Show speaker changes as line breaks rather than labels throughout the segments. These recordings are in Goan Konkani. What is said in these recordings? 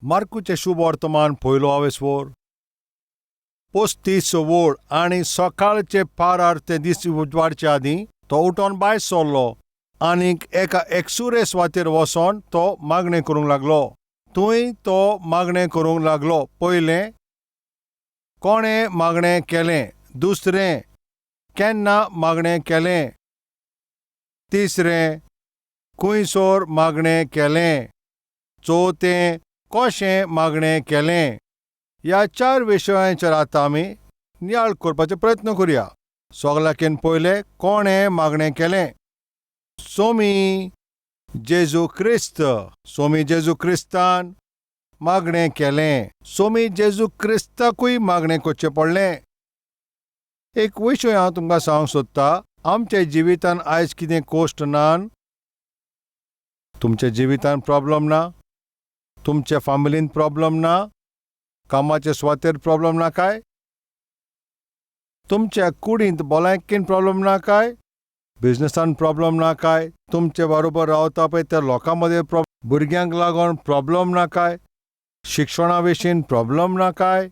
मार्कूचें शुभ वर्तमान पयलो आवेसवोर 35 वोळ आनी सकाळचे पारार ते दीस उजवाडचे आदीं तो उठोन भायर सरलो आनीक एका एकसुरे सुवातेर वचोन तो मागणें करूंक लागलो. थंय तो मागणें करूंक लागलो. पयलें, कोणें मागणें केलें? दुसरें, केन्ना मागणें केलें? तिसरें, खुंयसर मागणें केलें? चवथें, कशें मागणें केलें? ह्या चार विशयांचेर आतां आमी नियाळ करपाचो प्रयत्न करुया. सगल्याकीन पयलें, कोणें मागणें केलें? सोमी जेजू क्रिस्त. सोमी जेजू क्रिस्तान मागणें केलें. सोमी जेजू क्रिस्ताकूय मागणें करचें पडलें. एक विशय हांव तुमकां सांगूंक सोदता. आमच्या जिवितान आयज कितें कोश्ट ना? तुमच्या जिवितान प्रॉब्लम ना? तुमच्या फामिलीन प्रॉब्लम ना? कामाचे सुवातेर प्रॉब्लम ना काय? तुमच्या कुडींत भलायकेन प्रॉब्लम ना काय? बिझनसान प्रॉब्लम ना काय? तुमचे बरोबर रावता पळय त्या लोकां मदें भुरग्यांक लागून प्रॉब्लम ना काय? शिक्षणा विशीं प्रॉब्लम ना काय?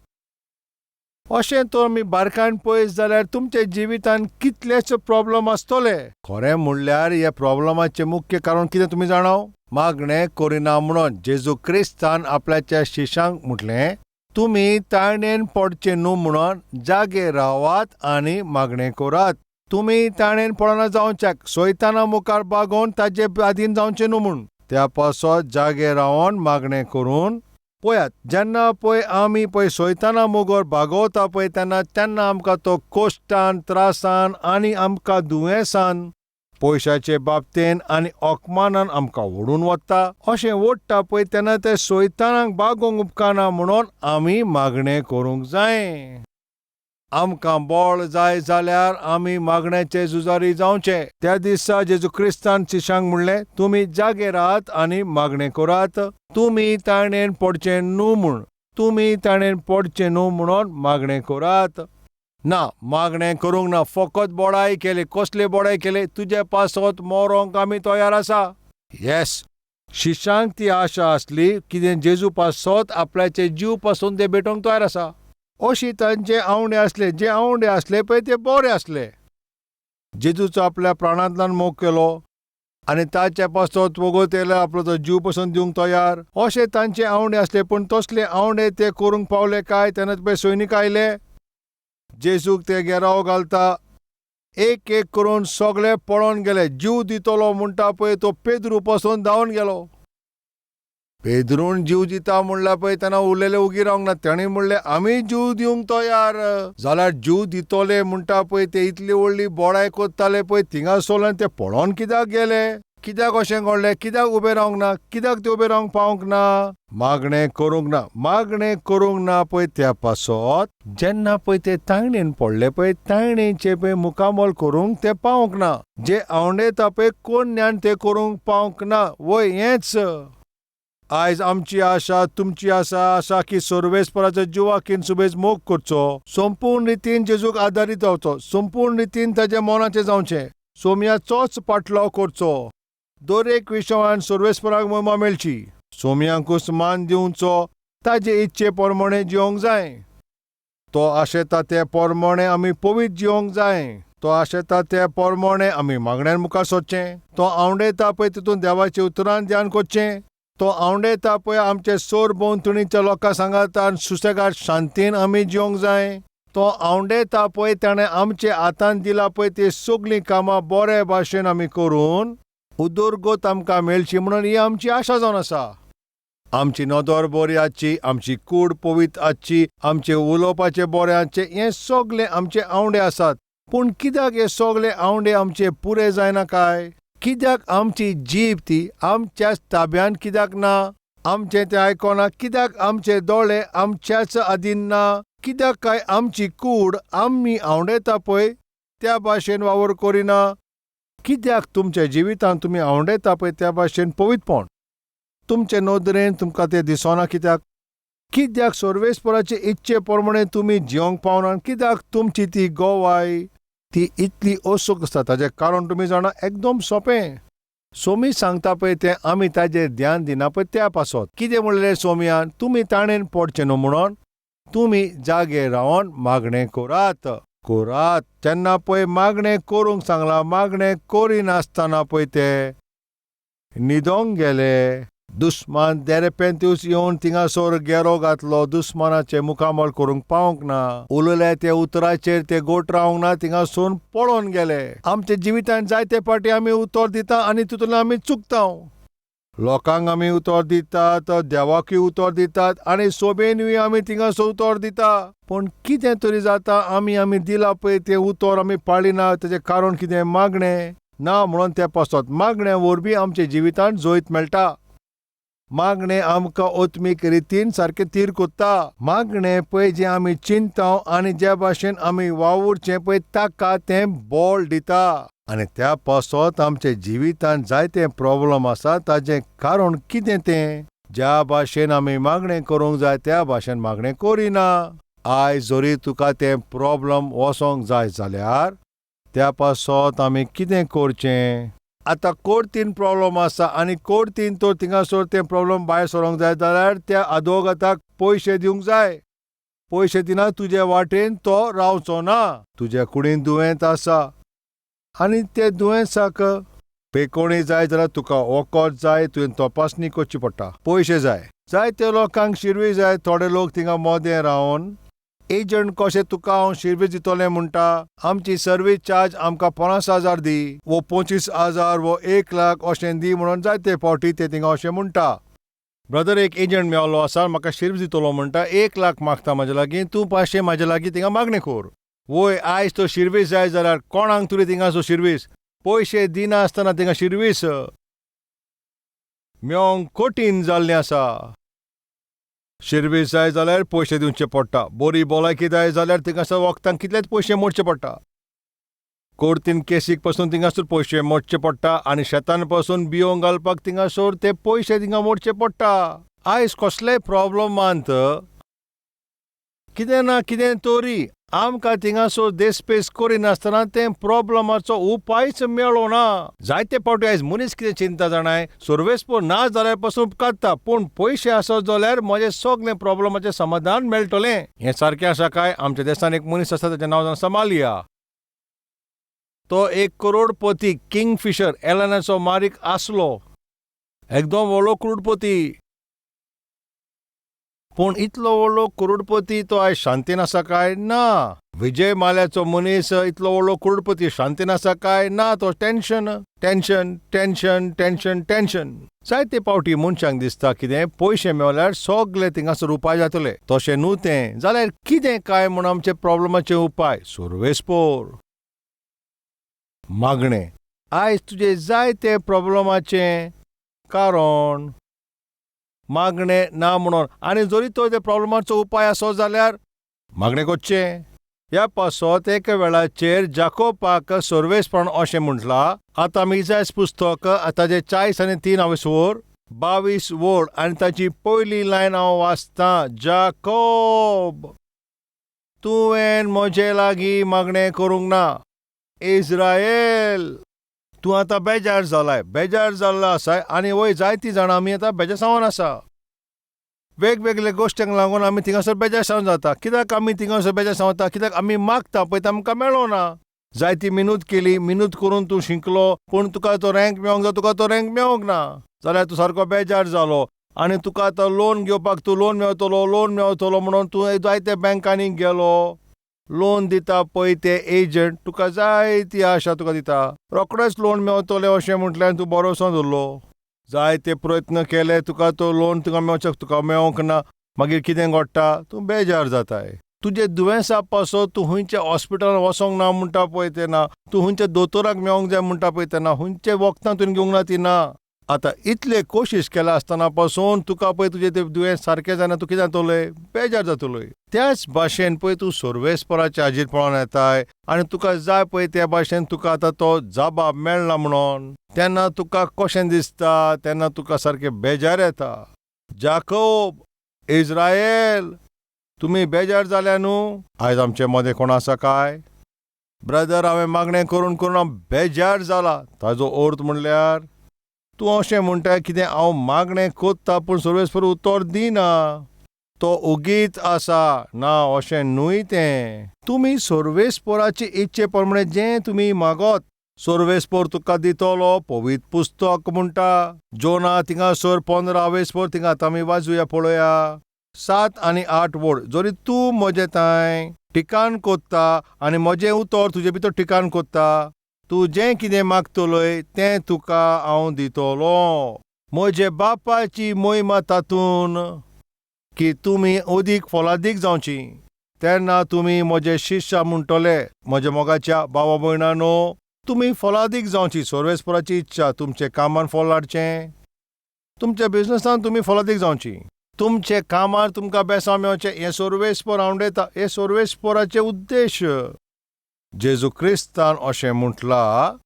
अशें तर आमी बारकायन पळयत जाल्यार तुमच्या जिवितान कितलेच प्रॉब्लम आसतले. खरें म्हणल्यार ह्या प्रॉब्लमाचें मुख्य कारण कितें तुमी जाणाव? मागणें करिना म्हणून. जेजू क्रिस्तान आपल्याच्या शिशांक म्हटलें, तुमी ताणेन पडचे न्हू म्हणून जागे रावात आनी मागणें करात. तुमी ताणेन पडना जावच्याक, सोयताना मुखार बागोवन ताजे आदीन जावचें न्हू म्हूण. त्या पासत जागे रावन मागणें करून पळयात. जेन्ना पळय आमी पळय सोयताना मुगर बागवता पळय तेन्ना तेन्ना आमकां तो कोश्टान, त्रासान आनी आमकां दुयेंसान, पयशाचे बाबतीन आनी अकमानान आमकां ओडून वता. अशें ओडटा पळय तेन्ना ते सोयतानाक बागोवंक उपकारना म्हणून आमी मागणें करूंक जाय. आमकां बळ जाय जाल्यार आमी मागण्याचे झुजारी जावचे. त्या दिसा जेजू क्रिस्तान शिशांक म्हणलें, तुमी जागे राहात आनी मागणें करात, तुमी ताणेन पडचें न्हू म्हूण. तुमी ताणेन पडचें न्हू म्हणून मागणें करात. ना मागणें करूंक ना, फकत बोडाय केली. कसले बोडाय केले? तुजे पासत मरोंक आमी तयार आसा. येस, शिशांक ती आशा आसली कितें जेजू पासत आपल्याचे जीव पासून ते भेटोवंक तयार आसा. अशी तांचे आवंडे आसले. जे आवंडे आसले पळय ते बरे आसले. जेजूचो आपल्या प्राणांतल्यान मोग केलो आनी ताच्या पासत वगोतेले आपलो तो जीव पसून दिवंक तयार, अशे तांचे आवंडे आसले. पूण तसले आवंडे ते करूंक पावले काय? तेन्ना पळय सैनीक आयले, जेजूक ते घेराव घालता, एक एक करून सगळे पळोवन गेले. जीव दितलो म्हणटा पळय तो पेद्रू पासून धांवन गेलो. पेद्रून जीव दिता म्हणल्यार पळय तेन्ना उरलेले उगी रावंक ना. तेणी म्हणलें, आमी जीव दिवंक तयार. जाल्यार जीव दितले म्हणटा पळय ते इतली व्हडली बोडाय करताले पळय थिंगा सोडल्यान ते पळोवन कित्याक गेले? कित्याक अशें घडलें? कित्याक उबें रावंक ना? कित्याक ते उबें रावंक पावंक ना? मागणें करूंक ना. मागणें करूंक ना पळय त्या पासत जेन्ना पळय ते तांगणेन पडले पळय, तांगणेचे पळय मुकामल करूंक ते पावंक ना. जे आवंडेता पळय कोण ज्ञान ते करूंक पावंक ना. वय, हेंच आयज आमची आशा, तुमची आशा आसा की सर्वेस्पराच्या जिवाकीन सुबेज मोग करचो, संपूर्ण रितीन जेजूक आदारीत रावचो, संपूर्ण रितीन ताच्या मनाचें जावचें, सोमयाचोच पाटलाव करचो. दर एक विशयान सर्वेस्पराक मोमा मेळची. सोमयांकूच मान दिवचो. ताजे इच्छे प्रमाणे जिवंक जाय. तो आशेता ते प्रमाणे आमी पवित्र जिवंक जाय. तो आशेता ते प्रमाणे आमी मागण्यान मुखार सरचें. तो आवंडेता पळय तितून देवाचे उतरान ध्यान करचें. तो आवंडेता पळय आमचे सोर भोंवतणीच्या लोकां सांगातान सुसेगाद शांतीन आमी जिवंक जाय. तो आवंडेता पळय ताणें आमचे हातान दिला पळय ती सगळीं कामां बरे भाशेन आमी करून उदरगत आमकां मेळची म्हणून ही आमची आशा जावन आसा. आमची नदर बरी आसची, आमची कूड पवित्र आसची, आमचें उलोवपाचें बरें आसचें, हें सगळें आमचे आवंडे आसात. पूण कित्याक हे सगळे आवंडे आमचे पुरे जायना काय? कित्याक आमची जीब ती आमच्याच ताब्यान कित्याक ना? आमचें तें आयकना कित्याक? आमचे दोळे आमच्याच आदीन ना कित्याक काय? आमची कूड आमी आवंडेता पळय त्या भाशेन वावर करिना कित्याक? तुमच्या जिवितांत तुमी आवंडेता पळय त्या भाशेन पवित्रपण तुमचे नदरेन तुमकां तें दिसना कित्याक? कित्याक सर्वेस्पराचे इच्छे प्रमाणे तुमी जिवंक पावना कित्याक? तुमची ती गोवाय ती इतली अचूक आसता. ताचें कारण तुमी जाणा, एकदम सोंपें. सोमी सांगता पळय तें आमी ताजेर ध्यान दिना पळय त्या पासत. कितें म्हणलें सोमयान? तुमी ताणेन पडचें न्हू म्हणून तुमी जागे रावन मागणें करात करात. तेन्ना पळय मागणें करूंक सांगलां, मागणें करिनासतना पळय ते न्हिदोंक गेले. दुस्मान देरेपेंतूच येवन थिंगासर गेरो घातलो, दुस्मानाचें मुखामळ करूंक पावंक ना. उलयल्या त्या उतराचेर ते गोट रावंक ना, थिंगासून पळोवन गेले. आमच्या जिवितांत जायते फावटी आमी उतर दिता आनी तितूंतल्यान आमी चुकता. लोकांक आमी उतर दितात, देवाकूय उतर दितात आनी सोबेनूय आमी थिंगासर उतर दिता. पूण कितें तरी जाता, आमी आमी दिला पळय तें उतर आमी पाळिना. ताचें कारण कितें? मागणें ना म्हणून तें पासत. मागण्या वरवीं आमच्या जिवितांत जैत मेळटा. मागणें आमकां आत्मीक रितीन सारकें तीर कोत्ता. मागणें पळय जें आमी चिंतता आनी ज्या भाशेन आमी वावुरचें पळय ताका तें बळ दिता. आनी त्या पासत आमच्या जिवितांत जायते प्रॉब्लम आसा. ताजें कारण कितें तें? ज्या भाशेन आमी मागणें करूंक जाय त्या भाशेन मागणें करिना. आयज जरी तुका तें प्रॉब्लम वचोंक जाय जाल्यार त्या पासत आमी कितें करचें? आतां कोर्तीन प्रॉब्लम आसा आनी कोर्तीन तर थिंगासर तें प्रॉब्लम भायर सरोंक जाय जाल्यार त्या आदवोगादाक पयशे दिवंक जाय. पयशे दिना तुजे वाटेन तो रावचो ना. तुज्या कुडीन दुयेंत आसा आनी ते दुयेंसाक पेकोणी जाय जाल्यार तुका वखद जाय, तुवें तपासणी करची पडटा, पयशे जाय. जायते लोकांक शिरवी जाय. थोडे लोक थिंगा मोदें रावन एजंट कशें तुका हांव शिरवीस दितलें म्हणटा. आमची सर्वीस चार्ज आमकां 50,000 दी वो 25,000 वो 1 लाख अशें दी म्हणून जायते फावटी ते थिंगा अशें म्हणटा. ब्रदर, एक एजंट मेवलो आसा, म्हाका शिरवीस दितलो म्हणटा, 1 लाख मागता म्हाजे लागीं, तूं पांचशे म्हाजे लागीं थिंगा मागणें कर. वय, आयज तो शिरवीस जाय जाल्यार कोणाक तुवें थिंगासो शिरवीस पयशे दिनासतना थिंगा शिरवीस मेवंक कठीण जाल्लें आसा. शिरवीस जाय जाल्यार पयशे दिवचे पडटा. बरी भलायकी जाय जाल्यार थिंगासर वखदांक कितलेच पयशे मोडचे पडटा. कोर्तीन केसीक पासून थिंगासर पयशे मोडचे पडटा आनी शेतान पासून बियोंक घालपाक थिंगासर ते पयशे थिंगा मोडचे पडटा. आयज कसलेय प्रॉब्लमांत कितें ना कितें तरी आमकां थिंगासर देसपेस करिनासतना तें प्रॉब्लमाचो उपायच मेळो ना. जायते फावटी आयज मनीस कितें चिंता जाणाय, सर्वेस्पोर ना जाल्यार पासून उपकारता, पूण पयशे आसत जाल्यार म्हजें सगळें प्रॉब्लमाचें समाधान मेळटलें. हें सारकें आसा काय? आमच्या देसान एक मनीस आसा, ताचें नांव जावन माल्या. तो एक करोडपती किंगफिशर एर्लायनाचो मारीक आसलो, एकदम व्हडलो करोडपती. पूण इतलो व्हडलो करोडपती तो आयज शांतीन आसा काय? ना. विजय माल्याचो मनीस इतलो व्हडलो करोडपती शांतीन आसा काय? ना. तो tension tension tension tension tension. जायते फावटी मनशांक दिसता कितें पयशे मेवल्यार सगळे थिंगासर उपाय जातले. तशें न्हू तें. जाल्यार कितें काय म्हूण आमचे प्रॉब्लमाचे उपाय? सुरवेस्पोर मागणें. आयज तुजे जायते प्रॉब्लमाचें कारण मागणें ना म्हणून. आनी जरी तो त्या प्रॉब्लमाचो उपाय आसो जाल्यार मागणें करचें. ह्या पासत एका वेळाचेर जाकोबाक सर्वेस्पण अशें म्हटलां. आतां आमी इजायस पुस्तक ताजें 40 आनी 3 हांवें वर 22 वळ आनी ताची पयली लायन हांव वाचतां. जाकोब, तुवें म्हजे लागीं मागणें करूंक ना. इज्रायल, तूं आतां बेजार जालाय, बेजार जाल्लो आसाय. आनी वय, जायतीं जाणां आमी आतां बेजासावन आसा. वेगवेगळे गोश्टींक लागून आमी थिंगासर बेजासावन जाता. कित्याक आमी थिंगासर बेजासावन वता? कित्याक आमी मागता पळय आमकां मेळना. जायती मिनूत केली, मिनूत करून तूं शिंकलो, पूण तुका तो रँक मेळोंक जाय, तुका तो रँक मेळोंक ना जाल्यार तूं सारको बेजार जालो. आनी तुका आतां लोन घेवपाक, तूं लोन मेवतलो, लोन मेवतलो म्हणून तूं जायते बँकांनी गेलो. लोन दिता पळय ते एजंट तुका जायती आशा तुका दिता, रोखडेच लोन मेवतलें अशें म्हटल्यार तूं भरोसो दवरलो. जायते प्रयत्न केले, तुका तो लोन तुका मेवचें तुका मेवोंक ना. मागीर कितें घडटा? तूं बेजार जाताय. तुजे दुयेंसा पासत तूं खंयच्या हॉस्पिटलान वचोंक ना म्हणटा पळय तें ना, तूं खंयच्या दोतोराक मेवोंक जाय म्हणटा पळय तें ना, खंयचे वखदां तुवें घेवंक ना ती ना. आतां इतले कोशिश केला आसतना पासून तुका पळय तुजें तें दुयेंस सारकें जायना, तूं कितें जातलोय? बेजार जातलोय. त्याच भाशेन पळय तूं सर्वेस्पराच्या हाजीर पळोवन येताय आनी तुका जाय पळय त्या भाशेन तुका आतां तो जबाब मेळना म्हणून तेन्ना तुका कशें दिसता? तेन्ना तुका सारकें बेजार येता. जाकोब, इज्रायल, तुमी बेजार जाल्या न्हू? आयज आमचे मदें कोण आसा काय? ब्रदर, हांवें मागणें करून करून हांव बेजार जाला. ताजो अर्थ म्हणल्यार तूं अशें म्हणटा कितें हांव मागणें कोत्ता पूण सर्वेस्पर उतर दिना, तो ओगीच आसा. ना, अशें न्हय तें. तुमी सर्वेस्पराचे इच्छे प्रमाणे जें तुमी मागत सर्वेस्पर तुका दितलो. पवित्र पुस्तक म्हणटा जोना थिंगासर 15 वेस्पर, थिंगा आतां आमी वाजूया पळोवया 7 आनी 8 वड. जरी तूं म्हजें तांय ठिकाण कोत्ता आनी म्हजें उतर तुजे भितर ठिकाण कोत्ता, तूं जें कितें मागतलोय तें तुका हांव दितलो. म्हजे बापाची मोहिमा तातूंत की तुमी अदीक फलादीक जावची, तेन्ना तुमी म्हजे शिश्या म्हणटले. म्हज्या मोगाच्या भावा भयणानो, तुमी फलादीक जावची. सर्वेस्पराची इच्छा तुमचे कामान फल हाडचें, तुमच्या बिजनसान तुमी फलादीक जावची, तुमचे कामार तुमकां बेसांव मेळचें. हें सर्वेस्पर आवडयता, हें सर्वेस्पराचे उद्देश. जेजू क्रिस्तान अशें म्हटलां,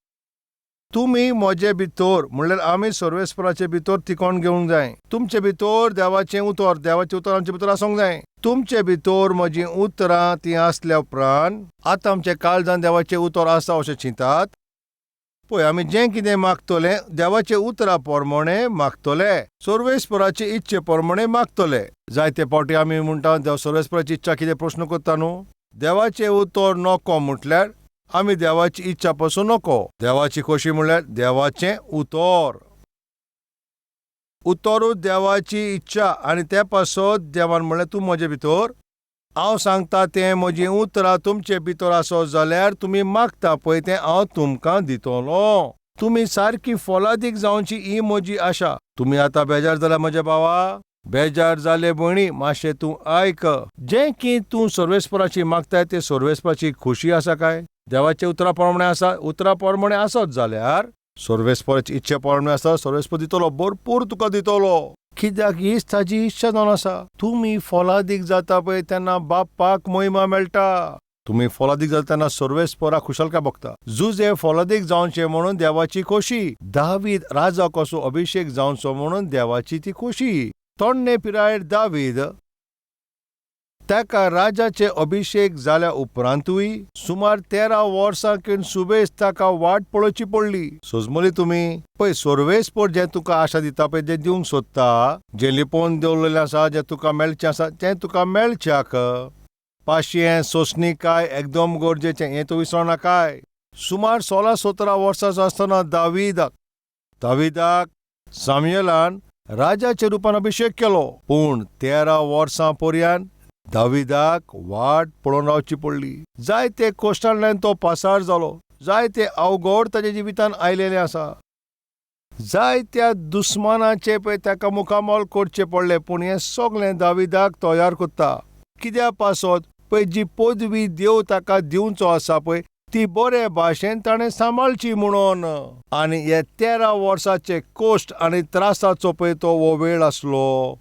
तुमी म्हजे भितर, म्हणल्यार आमी सर्वेस्पराचे भितर तिकोण घेवंक जाय. तुमचे भितर देवाचें उतर, देवाचें उतर आमचे भितर आसूंक जाय. तुमचे भितर म्हजीं उतरां तीं आसल्या उपरांत आतां आमच्या काळजान देवाचें उतर आसा अशें चिंतात. पळय, आमी जें कितें मागतले देवाचे उतरा प्रमाणे मागतले, सर्वेस्पराचे इच्छे प्रमाणे मागतले. जायते फावटी आमी म्हणटा देव सर्वेस्पराची इच्छा कितें प्रश्न करता न्हू. देवाचें उतर नको म्हटल्यार आमी देवाची इच्छा पसून नको. देवाची खोशी म्हणल्यार देवाचें उतर, उतरूच देवाची इच्छा. आनी ते पासत देवान म्हणलें तूं म्हजे भितर, हांव सांगता तें म्हजीं उतरां तुमचे भितर आसत जाल्यार तुमी मागता पळय तें हांव तुमकां दितलो. तुमी सारकी फलादीक जावची ही म्हजी आशा. तुमी आतां बेजार जाल्या म्हज्या भावा, बेजार जाले भयणी, मातशें तूं आयक. जें की तूं सर्वेस्पराची मागताय तें सर्वेस्पराची खोशी आसा काय? देवाच्या उतरा प्रमाणे आसा? उतरा प्रमाणे आसत जाल्यार सर्वेस्पराची इच्छे प्रमाणे आसा, सर्वेस्पर दितलो, भरपूर तुका दितलो. कित्याक हीच ताजी इच्छा जावन आसा. तुमी फलादीक जाता पळय तेन्ना बापाक महिमा मेळटा. तुमी फलादीक जाता तेन्ना सर्वेस्पराक खुशालकाय भोगता. जुजे फलादीक जावचें म्हणून देवाची खोशी, दावीद राजा कसो अभिशेक जावचो म्हणून देवाची ती खोशी. तोण्णे पिरायेर दावीद ताका राजाचे अभिशेक जाल्या उपरांतूय सुमार 13 वर्सां किन सुबेज ताका वाट पळोवची पडली. सोजमली तुमी? पळय, सर्वेस्पर जें तुका आशा दिता पळय, जें दिवंक सोदता, जें लिपोवन दवरलेलें आसा, जें तुका मेळचें आसा तें तुका मेळच्याक पाशियेंस, सोंसणीकाय एकदम गरजेचें, हें तूं विसरो नाकाय. सुमार 16-17 वर्सांचो आसतना दाविदाक सामुएलान राजाच्या रुपान अभिशेक केलो. पूण 13 वर्सां पर्यान दाविदाक वाट पळोवन रावची पडली. जायते कोश्टांतल्यान तो पासार जालो, जायते अवघड ताच्या जिवितान आयलेलें आसा, जायत्या दुस्मानाचे पळय ताका मुखामोल करचें पडलें. पूण हें सगळें दाविदाक तयार करता. कित्या पासत? पळय, जी पदवी देव ताका दिवचो आसा पळय ती बरे भाशेन ताणें सांबाळची म्हणून. आनी हे 13 वर्साचे कोश्ट आनी त्रासाचो पळय तो हो वेळ आसलो,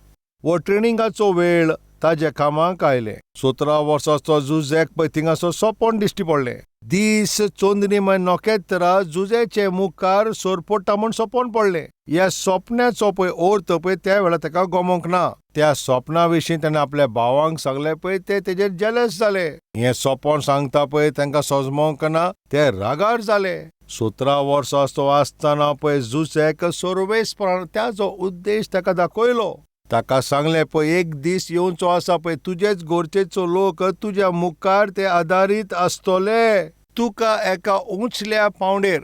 हो ट्रेनिंगाचो वेळ ताज्या कामाक आयलें. 17 वर्साचो जुझेक पळय थिंगासर सोपण दिश्टी पडलें. दीस चंद्रीमय नखेत्रां जुझेचे मुखार सरपडटा म्हूण सोपण पडलें. ह्या सोपण्याचो पळय अर्थ पळय त्या वेळार ताका गमोंक ना. त्या सोपणा विशीं ताणें आपल्या भावांक सांगलें पळय, ते तेजेर जेलस जाले. हें सोपण सांगता पळय तांकां सोजमोंक ना, ते रागार जाले. 17 वर्सां तो आसतना पळय जुझेक सर्वेस्परान ताजो उद्देश ताका दाखयलो. ताका सांगलें पळय एक दीस येवचो आसा पळय तुजेच गोरचेचो लोक तुज्या मुखार ते आदारीत आसतले, तुका एका उंचल्या पावंडेर.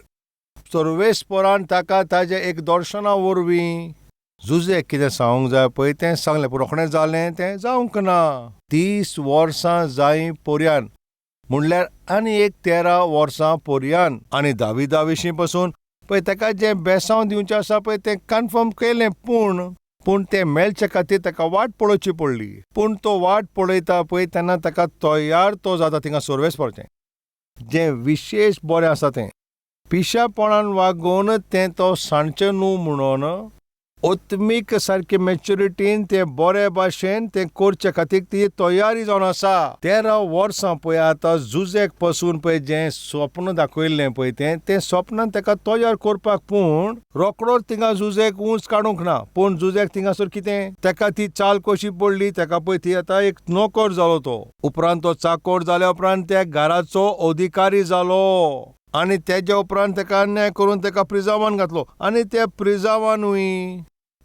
सर्वेस्परान ताका ताजे एक दर्शना वरवीं जुझेक कितें सांगूंक जाय पळय तें सांगलें. पूण रोखडें जालें तें जावंक ना. 30 वर्सां जाय पर्यान, म्हणल्यार आनी एक 13 वर्सां पर्यान. आनी दाविदा विशीं पसून पळय ताका जें बेसांव दिवचें आसा पळय तें कन्फर्म केलें. पूण तें मेळचे खातीर ताका वाट पळोवची पडली. पूण तो वाट पळयता पळय तेन्ना ताका तयार तो जाता थिंगा सर्वेस्पराचें जें विशेश बरें आसा तें पिशापणान वागोवन तें तो सांडचें न्हू म्हणून आत्मीक सारके मॅच्युरिटीन तें बरे भाशेन तें करचे खातीर ती तयारी जावन आसा. 13 वर्सां पळय आतां जुझेक पसून पळय जें स्वप्न दाखयल्लें पळय तें तें स्वप्नान ताका तयार करपाक. पूण रोकडोच थिंगा जुझेक ऊंच काडूंक ना. पूण जुझेक थिंगासर कितें ताका ती चाल कशी पडली ताका पळय ती आतां एक नोकर जालो तो. उपरांत तो चाकोर जाल्या उपरांत त्या घराचो अधिकारी जालो. आनी तेज्या उपरांत तेका अन्याय करून तेका प्रिजावान घातलो आनी त्या प्रिजावानूय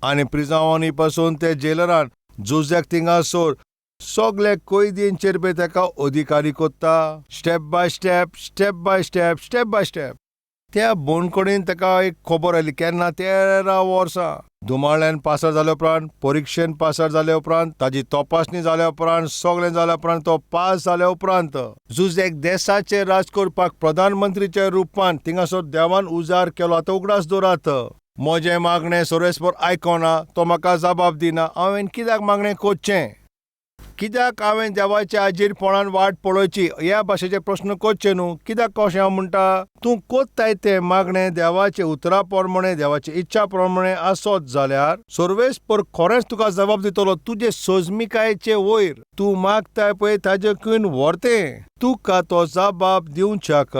आनी प्रिजावानूय पासून ते जेलरान जुज्याक थिंगासर सगळे कैदींचेर पळय तेका अधिकारी कोत्ता. Step by step, step by step, step by step. त्या बोनकडेन तेका एक खबर आयली केन्ना 13 वर्सां धुमाळ्यान पासार जाल्या उपरांत, परिक्षेन पासार जाल्या उपरांत, ताजी तपासणी जाल्या उपरांत, सगळें जाल्या उपरांत तो पास जाल्या उपरांत जुजेक देसाचेर राज करपाक प्रधानमंत्रीच्या रुपान थिंगासर देवान उजार केलो. आतां उगडास दवरात, म्हजें मागणें सर्वेस्पर आयकना, तो म्हाका जबाब दिना, हांवें कित्याक मागणें करचें, कित्याक हांवें देवाच्या आजीरपणान वाट पळोवची, ह्या भाशेचे प्रस्न करचे न्हू. कित्याक कशें हांव म्हणटा, तूं कोत्ताय तें मागणें देवाचे उतरा प्रमाणे, देवाचे इच्छा प्रमाणे आसत जाल्यार सर्वेस्पर खरेंच तुका जबाब दितलो. तुजे सोजमिकायेचे वयर तूं मागताय पळय ताजे कून व्हरतें तुका तो जबाब दिवच्याक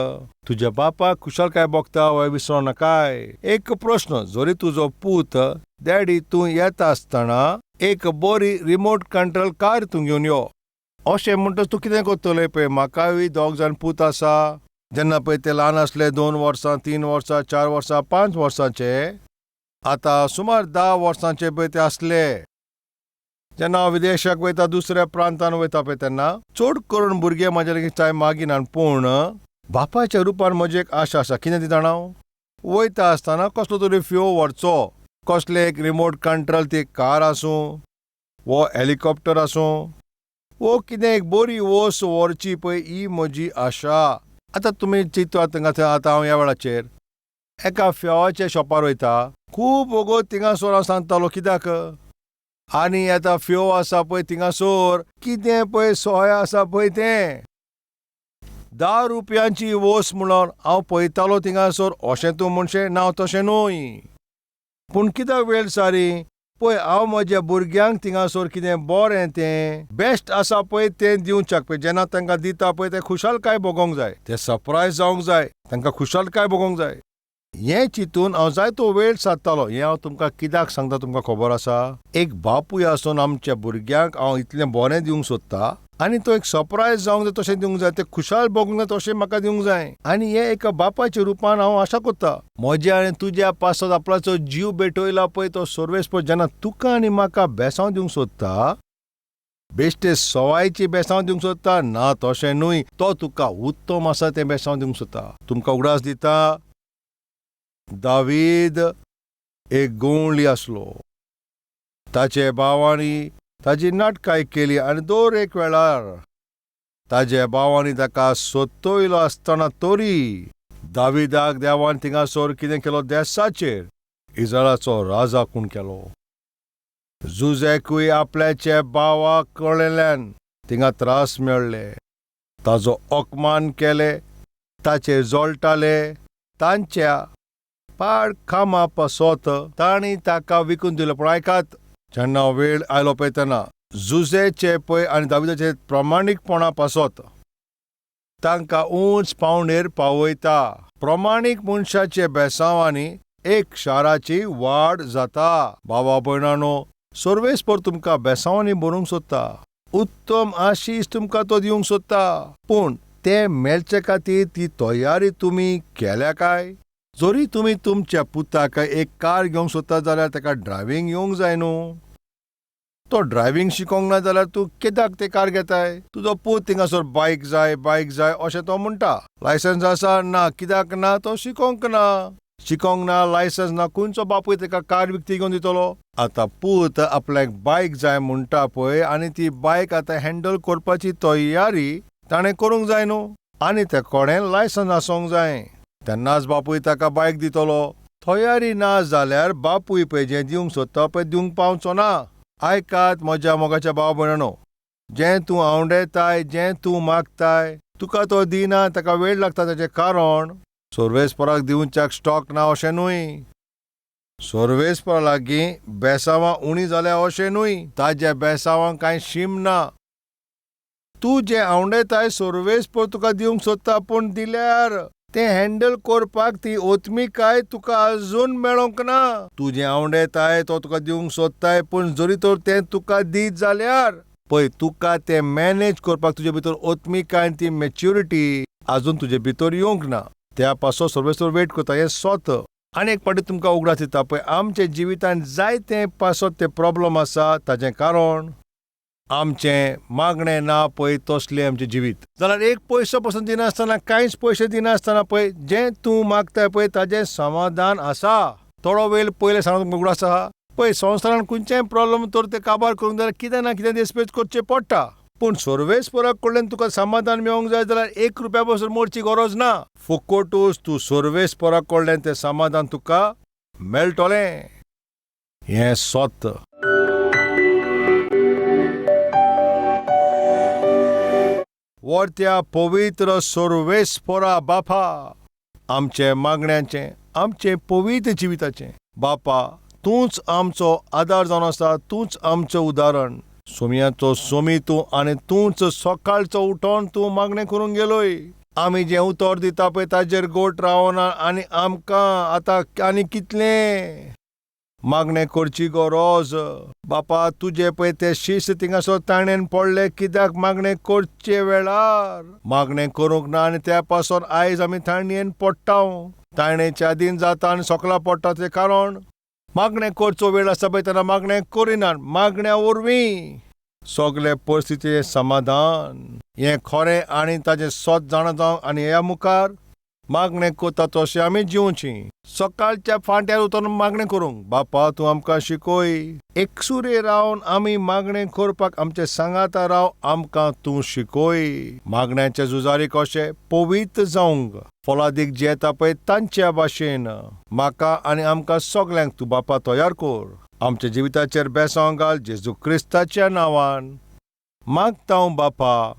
तुज्या बापाक खुशालकाय भोगता हो विसरो नाकाय. एक प्रस्न, जरी तुजो पूत डॅडी तूं येता आसतना एक बरी रिमोट कंट्रोल कार तूं घेवन यो अशें म्हणटच तूं कितें करतलें पळय. म्हाकाय 2 जाण पूत आसा, जेन्ना पळय ते ल्हान आसले 2 वर्सां, 3 वर्सां, 4 वर्सां, 5 वर्सांचे, आतां सुमार 10 वर्सांचे पळय ते आसले. जेन्ना हांव विदेशाक वयता, दुसऱ्या प्रांतान वयता पळय तेन्ना चड करून भुरगे म्हाजे लागीं चाय मागिनात, पूण बापायच्या रुपान म्हजी एक आशा आसा. कितें ती जाणा, वयता आसतना कसलो तरी फ्यो व्हरचो, कसले एक रिमोट कंट्रोल ती कार आसूं वो हेलिकॉप्टर आसूं वो कितें एक बरी वस्त व्हरची पळय, ही म्हजी आशा. आतां तुमी चिंततात थिंगा, आतां हांव ह्या वेळाचेर एका फ्योवाच्या शॉपार वयता, खूब वगत थिंगासर हांव सांगतालो कित्याक, आनी आतां फ्यो आसा पळय थिंगासर कितें पळय सोय आसा पळय तें 10 रुपयांची वस्त म्हणून हांव पळयतालो थिंगासर. अशें तूं म्हणशें ना, तशें न्हय, पूण कित्याक वेळ सारी पळय हांव म्हज्या भुरग्यांक थिंगासर कितें बरें तें बेस्ट आसा पळय तें दिवच्याक पळय. जेन्ना तांकां दिता पळय तें खुशालकाय भोगोंक जाय, तें सरप्रायज जावंक जाय, तांकां खुशालकाय भोगोंक जाय. हें चिंतून हांव जायतो वेळ सादतालो. हें हांव तुमकां कित्याक सांगता तुमकां खबर आसा, एक बापूय आसून आमच्या भुरग्यांक हांव इतलें बरें दिवंक सोदता आनी तो एक सरप्रायज जावंक जाय तशें दिवंक जाय, तें खुशाल भोगूंक जाय तशें म्हाका दिवंक जाय. आनी हें एका बापायच्या रुपान हांव आशा करता. म्हज्या आनी तुज्या पासत आपल्याचो जीव भेटयला पळय तो सर्वेस्पर जेन्ना तुका आनी म्हाका बेसांव दिवंक सोदता, बेश्टे सवायची बेसांव दिवंक सोदता ना, तशें न्हय, तो तुका उत्तम आसा तें बेसांव दिवंक सोदता. तुमकां उगडास दिता, दावीद एक गवळी आसलो, ताचे भावांनी ताजी नाटकाय केली आनी दर एक वेळार ताजे भावांनी ताका सोदतोयलो आसतना तरी दाविदाक देवान थिंगासर कितें केलो, देसाचेर इस्रायलाचो राजा कोण केलो. जुजेकूय आपल्याचे भावाक कळिल्ल्यान थिंगा त्रास मेळ्ळे, ताजो अपमान केले, ताचेर जळटाले, तांच्या पाड कामा पासत तांणी ताका विकून दिलो. पूण आयकात, जेन्ना वेळ आयलो पळय तेन्ना जुजेचे पळय आनी दाविदाचे प्रमाणीकपणा पासत तांकां उंच पावंडेर पावयता. प्रमाणीक मनशाचे बेसांवांनी एक शाराची वाड जाता. बाबा भयणानो, सर्वेस्पर तुमकां बेसांवांनी भरूंक सोदता, उत्तम आशीश तुमकां तो दिवंक सोदता, पूण तें मेळचे खातीर ती तयारी तुमी केल्या काय? जरी तुमी तुमच्या पुताक एक कार घेवंक सोदता जाल्यार ताका ड्रायव्हींग येवंक जाय न्हू. तो ड्रायव्हींग शिकोंक ना जाल्यार तूं कित्याक तें कार घेताय? तुजो पूत थिंगासर बायक जाय बायक जाय अशें तो म्हणटा, लायसन्स आसा ना, कित्याक ना, तो शिकोंक ना, शिकोंक ना, लायसन्स ना, खंयचो बापूय ताका कार विकती घेवन दितलो? आतां पूत आपल्याक बायक जाय म्हणटा पळय आनी ती बायक आतां हँडल करपाची तयारी ताणें करूंक जाय न्हू, आनी ते कोणें लायसन्स आसूंक जाय, तेन्नाच बापूय ताका बायक दितलो. तयारी ना जाल्यार बापूय पळय जें दिवंक सोदता पळय दिवंक पावचो ना. आयकात म्हज्या मोगाच्या भाव भयणानो, जें तूं आंवडेताय, जें तूं मागताय, तुका तो दिना, ताका वेळ लागता. ताचें कारण सर्वेस्पराक दिवच्याक स्टॉक ना अशें न्हय, सर्वेस्परा लागीं बेसांवां उणी जाल्या अशें न्हय, ताज्या बेसांवांक कांय शीम ना. तूं जें आंवडेताय सर्वेस्पर तुका दिवंक सोदता, पूण दिल्यार तें हँडल करपाक ती ओतमिकाय तुका अजून मेळोंक ना. तूं जें आंवडेताय तो तुका दिवंक सोदताय, पूण जरी तर तें तुका दीत जाल्यार पळय तुका तें मॅनेज करपाक तुजे भितर ओतमिकाय आनी ती मॅच्युरिटी अजून तुजे भितर येवंक ना. त्या पासो सर्वेस्पर वेट करता हें सोत. आनी एक पाटी तुमकां उगडास दिता पळय, आमच्या जिवितांत जायते पासत ते प्रॉब्लम आसा, ताचें कारण आमचें मागणें ना पळय तसलें आमचें जिवीत. जाल्यार एक पयसो पसून दिनासतना, कांयच पयशे दिनासतना पळय जें तूं मागताय पळय ताजें समाधान आसा. थोडो वेळ पयलें सांगून तुमकां उगडास आसा पळय, संवसारान खंयचेय प्रॉब्लम तर ते काबार करूंक जाल्यार कितें ना कितें देसपेस करचें पडटा. पूण सर्वेस्परा कडल्यान तुका समाधान मेळोवंक जाय जाल्यार एक रुपया पसून मोडची गरज ना. फुकटूच तूं सर्वेस्परा कडल्यान तें समाधान तुका मेळटलें, हें सत. वर्त्या पवित्र सर्वेस्परा बापा, आमचे मागण्याचें, आमचें पवित्र जिविताचें बापा, तूंच आमचो आदार जावन आसा, तूंच आमचें उदाहरण. सोमयाचो सोमी तूं आनी तूंच सकाळचो उठोन तूं मागणें करूंक गेलोय. आमी जें उतर दिता पळय ताजेर गोट रावना आनी आमकां आतां आनी कितलें मागणें करची गरज. बापा, तुजे पळय ते शिस्त थिंगासर ताणेन पडले कित्याक मागणें करचे वेळार मागणें करूंक ना आनी त्या पासून आयज आमी ताणयेन पडटा. ताणेच्या दीन जाता आनी सोकला पडटा तें कारण मागणें करचो वेळ आसा पळय तेन्ना मागणें करिनात. मागण्या वरवीं सगळे परिस्थितीचें समाधान हें खरें आनी ताजें सत जाणा जावंक आनी ह्या मुखार मागणें करता तशें आमी जिवचीं. सकाळच्या फांट्यार उतरून मागणें करूंक बापा तूं आमकां शिकय. एकसुरे रावन आमी मागणें करपाक आमचे सांगाता राव, आमकां तूं शिकय. मागण्याचे झुजारी कशे पवित्र जावंक फलादीक जे येता पळय तांच्या भाशेन म्हाका आनी आमकां सगल्यांक तूं बापा तयार कर. आमच्या जिविताचेर बेसांव घाल, जेजू क्रिस्ताच्या नांवान मागता हांव बापा,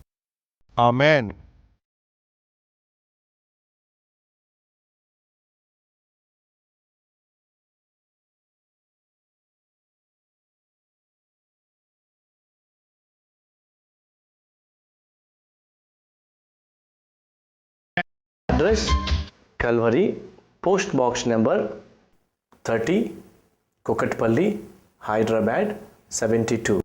आमेन.
Address Calvary, post box number 30, Kukatpally, Hyderabad 72.